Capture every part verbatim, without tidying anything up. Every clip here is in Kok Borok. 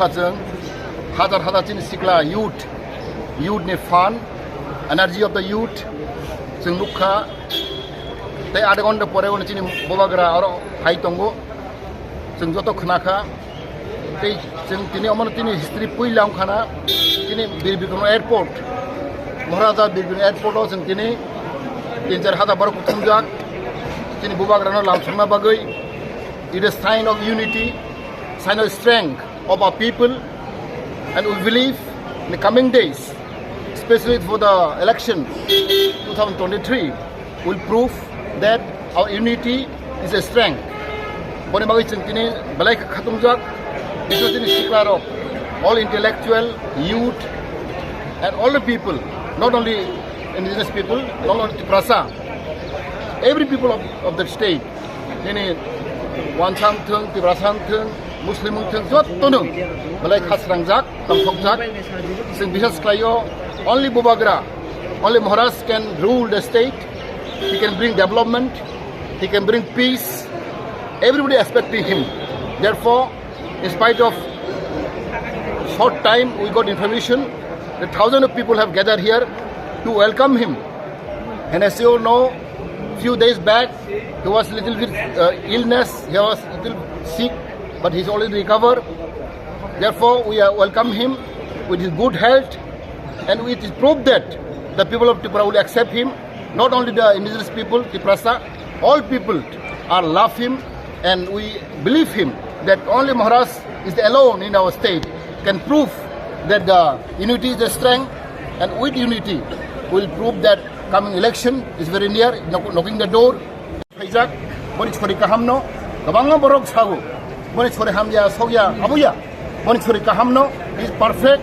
Chwng hajar hajar chini sikla youth, youth ni fun, energy of the youth chwng nukha. Tei adha ghonta pore uno chini bubagra aro phai tongo, chwng joto khwnakha. Tei chwng tini omono tini history puila wngkhana, tini Bir Bikram Airport, Maharaja Bir Bikram Airport o chwng tini tin char hajar borok kuthumjak, chini bubagrano lamsokna bagwi. It is sign of unity, sign of strength of our people, and we believe in the coming days, especially for the election two thousand twenty-three, will prove that our unity is a strength. Boni bagwi chwng tini belai kha khatungjak, biso tini siklarok, all intellectual, youth, and all the people, not only indigenous people, not only Tiprasa, every people of, of the state, nini Wansa wngthwng, Tiprasa wngthwng, Muslim wngthwng, jottono belai khasrangjak, tongthokjak. Chwng biswas khlaio, only Bubagra, only Maharaj can rule the state. He can bring development, he can bring peace. Everybody expecting him. Therefore, in spite of short time, we got information that thousands of people have gathered here to welcome him. And as you all know, few days back, he was little bit uh, illness, he was little sick, but he's already recovered. Therefore, we uh, welcome him with his good health, and it is proof that the people of Tripura will accept him. Not only the indigenous people, Tiprasa, all people are love him, and we believe him that only Maharaj is alone in our state can prove that the unity is the strength, and with unity we will prove that coming election is very near, knock- knocking the door. Phaijak, boni chori kahamno kwbangma borok sago, boni chori hamya, sokya, abuya, boni chori kahamno is perfect,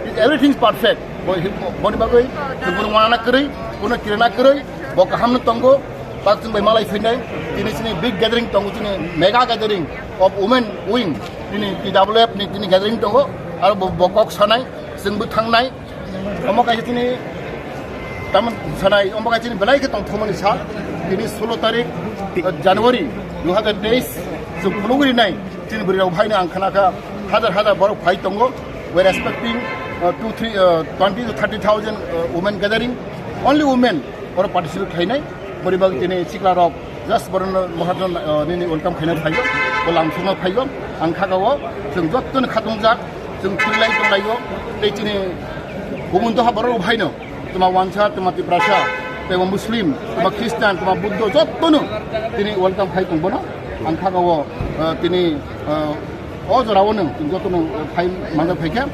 is everything is perfect. Boni bagwi chwng bono wana kwrwi, bono kirana kwrwi, bo kahamno tongo. Bak chwng bai malai phinai, tini chini big gathering tongo, tini mega gathering of women wing, tini T W F ni tini gathering tongo, aro bo, bo kok sanai, chwngbo thangnai. Omo kaisa chini tamon sanai, omo kaisa chini belai khe tongthokmani sal, tini solo tarik, uh, January dui hazar teis, chwng phunugwi rinai, chini bwrwi rok bhaino ang khnakha, hajar hajar borok phai tongo. We are expecting, uh, two, three, uh, twenty to thirty thousand, uh, women gathering, only women oro participate khlainai. Bwrwi bag tini sikla rok just borokno Maharaj, uh, nini welcome khaina phaigo, bo lamsokna phaigo. Ang kha o chwng jottoni khatungjak, chwng thwilai tonglaio, tei chini gubundo ha borok bhaino, tuma Wansa, tuma Tiprasa, tuma Muslim, tuma Christian, tuma Buddho, jottono tini welcome khai tong bono. Ang kha o, uh, tini, uh, o jorao nwng chwng jottono phai manjak phaikha.